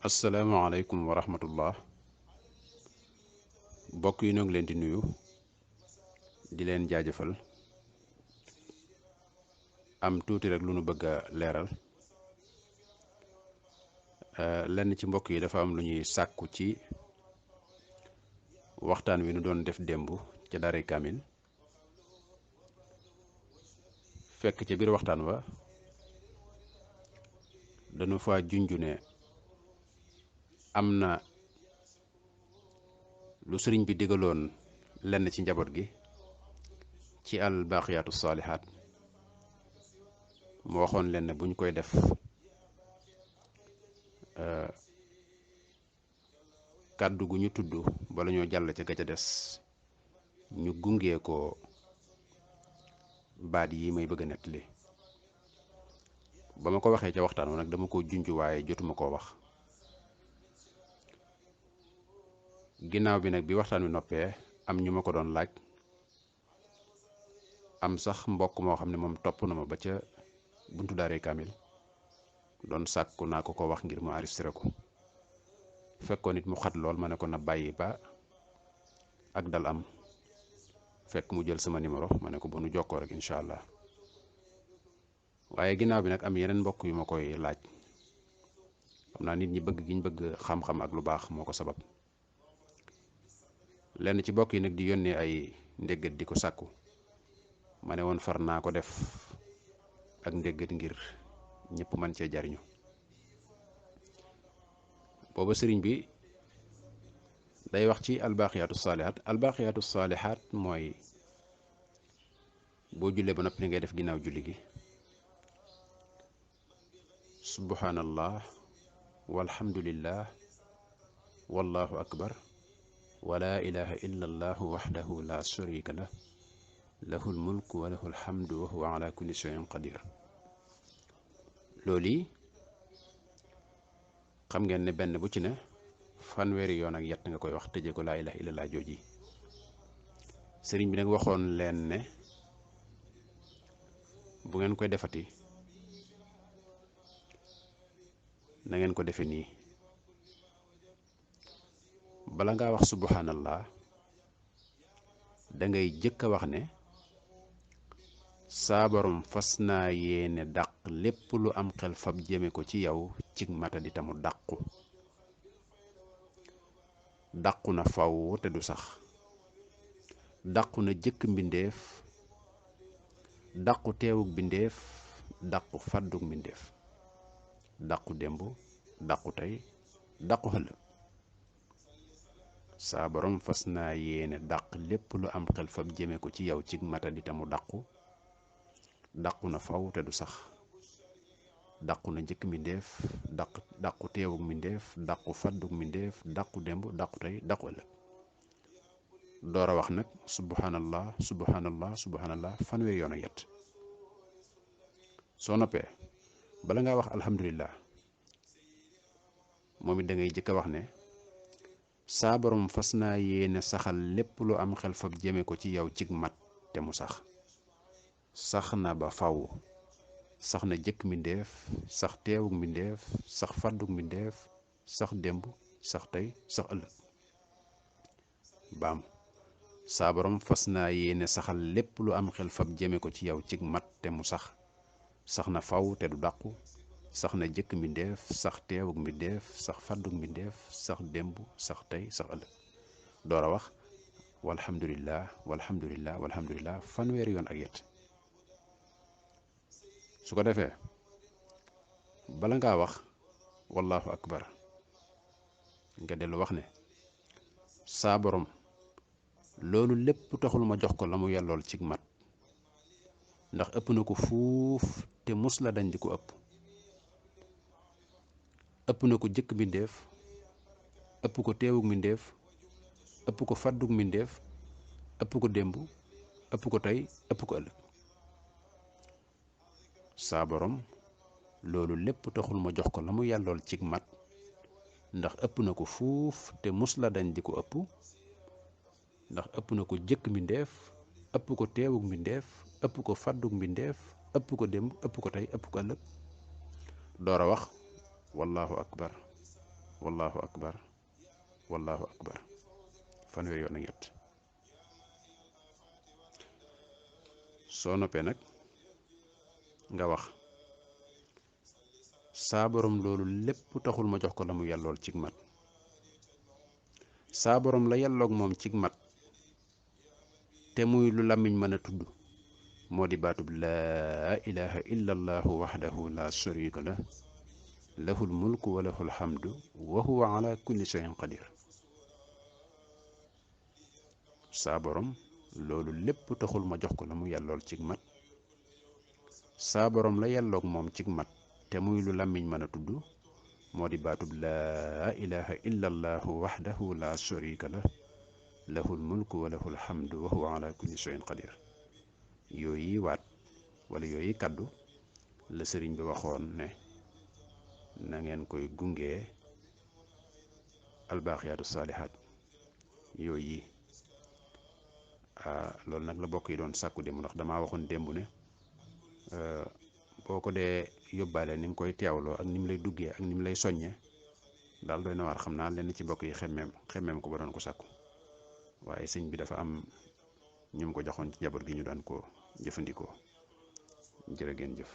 asalaamaaleykum wa rahmatullah mbokk yi ñoo ngi leen di nuyu di leen jaajëfal am tuuti rek lu nu bëgg a leeral lenn ci mbokk yi dafa am lu ñuy sàkku ci waxtaan wi nu doon def démb ca daaray Kamil fekk ca biir waxtaan wa dañu fa junju ne am na lu sëriñ bi digaloon lenn ci njaboot gi ci al baaqiyaatu saalihaat mu waxoon leen ne buñ koy def kàddu gu ñu tudd bala ñoo jàll ca ga ca des ñu gungee ko baat yi may bëgg a nettali ba ma ko waxee ca waxtaan wa nag dama ko junj waaye jotuma koo wax ginnaaw bi nag bi waxtaan wi noppee am ñu ma ko doon laaj am sax mbokk moo xam ne moom topp na ma ba ca buntu daaray Kamil doon sàkku naa ko wax ngir mu enregistré ko fekkoon nit mu xat lool ma ne ko na bàyyi ba ak dal am fekk mu jël sama numéro ma ne ko bu nu jokkoo rek incha allah waaye ginnaaw bi nag am yeneen mbokk yu ma koy laaj xam naa nit ñi bëgg gi ñu bëgg xam-xam ak lu baax moo ko sabab lenn ci mbokk yi nag di yónnee ay ndéggat di ko sàkku ma ne woon far naa ko def ak ndéggat ngir ñëpp mën cee jariñu booba sëriñ bi day wax ci albaaqiyaatu saalihaat mooy boo jullee ba noppi ngay def ginnaaw julli gi subhanallah walhamdulillah wallahu akbar wala ilaha illa allahu waxdahu la sharika lah lahul mulku wa lahul hamdu wa huwa ala kulli shay'in qadir loolu yi xam ngeen ne benn bu ci ne fanweeri yoon ak yett nga koy wax tëje ko laa ilaha illallah jooji sëriñ bi nag waxoon leen ne bu ngeen koy defati na ngeen ko defe nii bala ngaa wax subhanallah da ngay jëkk a wax ne saa borom fas naa yéene dàq lépp lu am xel fab jëme ko ci yow cig mata di tamu dàqu na faw te du sax dàqu na jëkk mbindeef dàqu teewug mbindeef dàqu fàddug mbindeef dàqu démb dàqu tey dàqu xëllëg saa borom fas naa yéene dàq lépp lu am xel fab jëme ko ci yow cig mata di tamu dàqu na faw te du sax dàqu na njëkk mbindeef dàqu teewug mbindeef dàqu fàddug mbindeef dàqu démb dàqu tey dàqu ëllëg door a wax nag subhanallah subhanallah subhanallah fanweeri yoon ak yett soo noppee bala ngaa wax alhamdulillah moom it da ngay jëkk a wax ne saa borom fas naa yéene saxal lépp lu am xel fab jëme ko ci yow cig mat te mu sax na ba faw sax na jëkk mbindeef sax teewug mbindeef sax fàddug mbindeef sax démb sax tey sax ëllëg baam saa borom fas naa yéene saxal lépp lu am xel fab jëme ko ci yow cig mat te mu sax na faw te du dàqu sax na jëkk mbindeef sax teewug mbindeef sax fàddug mbindeef sax démb sax tey sax ëllëg door a wax walhamdulillah walhamdulillah walhamdulillah fanweeri yoon ak yett su ko defee bala ngaa wax wallahu akbar nga dellu wax ne saa borom loolu lépp taxul ma jox ko la mu yellool cig mat ndax ëpp na ko fuuf te mus la dañ di ko ëpp na ko jëkk mbindeef ëpp ko teewug mbindeef ëpp ko fàddug mbindeef ëpp ko démb ëpp ko tey ëpp ko ëllëg saa borom loolu lépp taxul ma jox ko la mu yàllool cig mat ndax ëpp na ko fuuf te mus la dañ di ko ndax ëpp na ko jëkk mbindeef ëpp ko teewug mbindeef ëpp ko fàddug mbindeef ëpp ko démb ëpp ko tey ëpp ko ëllëg door a wax wallahu akbar wallahu akbar wallahu akbar fanweeri yoon ak ñett. soo noppee nag nga wax saa borom loolu lépp taxul ma jox ko la mu yàllool cig mat. saa borom la yàlloog moom cig mat te muy lu làmmiñ mën a tudd moo di baatub laa ilaha illa allahu waxdahu la sharika lah lahul mulku wa lahul hamdu wa huwa ala kulli shay'in qadir. saa borom loolu lépp taxul ma jox ko la mu yàllool cig mat. saa borom la yàlloog moom cig mat te muy lu làmmiñ mën a tudd moo di baatub laa ilaha illa allahu waxdahu la sharika lah lahul mulku wa lahul hamdu wa huwa ala kulli shay'in qadir. yooyu waat wala yooyu kaddu la sëriñ bi waxoon ne na ngeen koy gungee albaaqiyaatu saalihaat yooyu loolu nag la bokk yi doon sàkku démb ndax damaa waxoon démb ne boo ko dee yóbbaale ni nga koy teewloo ak ni mu lay duggee ak ni mu lay soññe daal doy na waar. xam naa leen ci bokk yi xemmeem ko ba doon ko sàkku waaye sëñ bi dafa am ñu ko joxoon ci njaboot gi ñu daan ko jëfandikoo. jërë ngeen jëf.